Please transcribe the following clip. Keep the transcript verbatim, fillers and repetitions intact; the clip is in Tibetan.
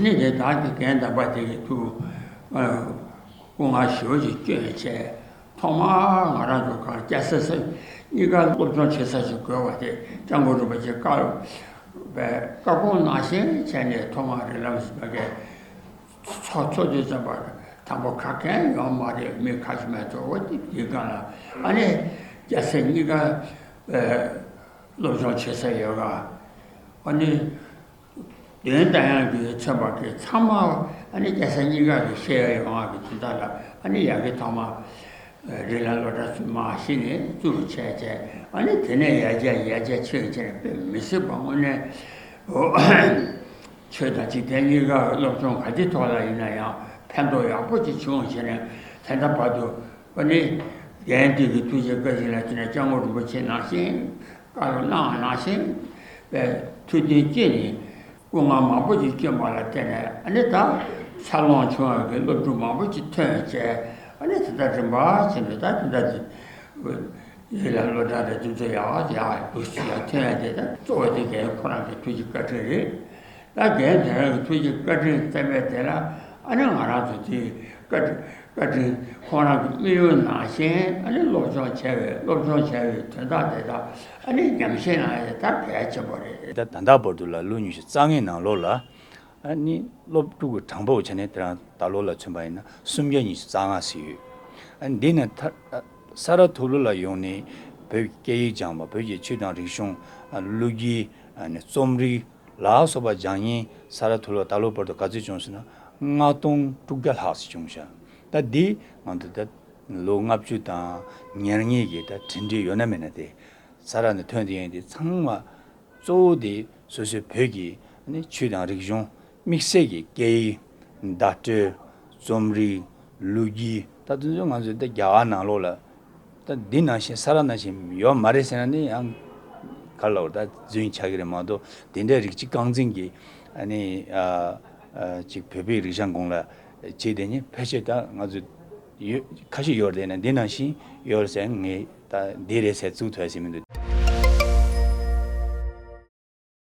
ནི་དེ་དག་གི་རྒན་དམ་པ་དེ་གི་ཐུགས་སྐུ་ངལ་ཞེ་པོ་ཅིག་སྐྱོན་བྱས། ཐོག་མར་ང་རང་ཚོ་གང་སྐྱ་སེར་ས་གཉིས་ཀ་སློབ་སྦྱོང་བྱེད་ས་ཞིག་དགོས་པ་དེ་སྐྱབས་མགོན་རིན་པོ་ཆེ་བཀའ་བཀའ་དགོངས་གནང་བཞིན་བྱས་ནས། ཐོག་མར་རིགས་ལམ་ཟེར་བ་གི་ཚོགས་ཚོགས་དུས་ཙམ་པ་དང་པོ་ག་གེ་ཡོང་མ་རེད། མི་ཁ་ཤས་མ་གཏོགས། འོ་དེ་དེའི་སྒང་ལ་ཨ་ནི་སྐྱ་སེར་གཉིས་ཀ་སློབ་སྦྱོང་བྱེད་ས་ཡོད་ག་ཨ་ནི། དོན་དང་ཡང་གི་མཚོན་པ་གི་ཚང་མ་ཨ་ནི་སྐྱ་སེར་གཉིས་ཀ་གི་ཤེས་ཡ་ཡོང་བ་གི་དོན་དག་ལ། ཨ་ནི་ཡ་གི་ཐོག་མ་རིགས་ལམ་སློབ་གྲྭ་ཚུར་མར་གཞི་ནས་བཙུགས་བྱས་བྱས། ཨ་ནི་དེ་ནས་ཡར་རྒྱས་ཡར་རྒྱས་ཕྱིན་བྱས་ནས། དཔེ་མི་སྲིད་པ་དངོས་གནས་ཆོས་དང་འཇིག་རྟེན་གཉིས་ཀ་སློབ་སྦྱོང་ག་ཅིའི་ཐོག་ལ་ཡིན་ན་ཡང་ཕན་ཐོགས་ཡག་པོ་ཅིག་བྱུང་བྱས་ནས། ད་ལྟ་བར་དུ་ཨ་ནི་རྒན་དེ་གི་ཐུགས་རྗེ་བཀའ་དྲིན་ལ་བརྟེན་ནས་སྐྱབས་མགོན་རིན་པོ་ཆེ་ནང་བཞིན། བཀའ་སློབ་གནང་བ་ནང་བཞིན་པའི་ཐུགས་མཐུན་བསྐྱེད་ནས། སྐུ་ངལ་མང་པོ་ཞིག་བསྐྱོན་པ་ལ་བརྟེན་ནས། ཨ་ནི་ད་འཚར་ལོངས་བྱུང་བ་གི་སློབ་ཕྲུག་མང་པོ་ཞིག་ཐོན་བྱས། ཨ་ནི་དེ་ལྟར་རིམ་པ་བྱས་ནས། ད་དེ་ལྟར་ཡིད་ལ་སློབ་གྲྭ་རེ་དེ་ཚོ་ཡག་ཡག་འདུག་ཞིག་ཡར་ཐོན་ཡ་དེ། ད་གཙོ་བོ་དེ་རྒན་ཁོ་རང་གི་ཐུགས་རྗེ་བཀའ་དྲིན་རེད། ད་རྒན་དེ་རང་གི་ཐུགས་རྗེ་བཀའ་དྲིན་བསམ་པའི་དེ་ལ། ཨ་ནི་ང་རང་ཚོ་དེ་བཀའ་དྲིན་བཀའ་དྲིན་ཁོང་རང་གི་དམིགས་ཡུལ་ནང་བཞིན། ཨ་ནི་སློབ་སྦྱོང་བྱས་པའི་སློབ་སྦྱོང་བྱས་པའི་དོན་དག་དེ་དག་ཨ་ནི་ཉམས་ཞིབ་གནང་ཡ་ད་གལ་ཆེན་པོ་རེད། ད་ད་ལྟ་བར་དུ་ལ་ལོ་ཉི་ཤུ་རྩ་ལྔའི་ནང་ལོགས་ལ། ཨ་ནི་སློབ་ཕྲུག་གི་གྲངས་འབོར་བྱས་ནས་དེ་རིང་ད་ལོ་ལ་མཚོན་པ་ཡིན་ན་སུམ་བརྒྱ་ཉི་ཤུ་རྩ་ལྔ་ཟིན་ཡོད། ཨ་ནི་འདི་ནས་ད་ས་རཱ་ཐོ་ལོ་ལ་ཡོང་ནས་བོད་ཀྱི་སྐད་ཡིག་སྦྱངས་པ། བོད་ཀྱི་ཆོས་དང་རིག་གཞུང་། ལོ་རྒྱུས། ཨ་ནི་རྩོམ་རིག་ལ་སོགས་པ་སྦྱང་མཁན་ས་རཱ་ཐོ་ལོ་ད་ལོ་བར་དུ་ག་ཚོད་བྱུང་ཟེར་ན། ལྔ་སྟོང་དྲུག་བརྒྱ་ལྷག་ཙམ་བྱུང་ཤག་ད་འདི་ང་ཚོ་ད་ལོ་ལྔ་བཅུ་དང་ཉེར་གཉིས་ཀྱི་ད་འཕྲིན་སྦྲེལ་ཡོད་ན་མེད་ན་དེ། ས་རཱ་ནས་ཐོན་དེ་ཡོང་དེ་ཚང་མ་གཙོ་བོ་དེ་སོ་སོའི་བོད་ཀྱི་ཨ་ནི་ཆོས་དང་རིག་གཞུང་། དམིགས་བསལ་གྱི་སྐད་ཡིག། བརྡ་སྤྲོད། རྩོམ་རིག། ལོ་རྒྱུས། ད་དེ་ཚོ་ང་ཚོ་ད་རྒྱ་གར་ནང་ལོགས་ལ། ད་འདི་ནང་བཞིན་ས་རཱ་ནང་བཞིན་ཡོད་མ་རེད་ཟེར་ན་ནི་ཡང་ག་ལ་བར་ད་རྫུན་ཆགས་ཀྱི་རེད་མ་གཏོགས། དེ་འདྲའི་རིགས་གཅིག་རྐང་འཛིན་གྱི་ཨ་ནི་ཨ་ཨ་ཅིག་བོད་པའི་རིག་གཞུང་སྒང་ལ་བྱས་དེ་ནི་ཕལ་ཆེར་ད་ང་ཚོ་ཡོད་ཁ་ཤས་ཡོད་རེད་ན། འདི་ནང་བཞིན་ཡོད་ཟེར་ངས་ད་འདི་རེད་ཟེར་ཚུགས་ཐུབ་ཟེར་མི་འདུག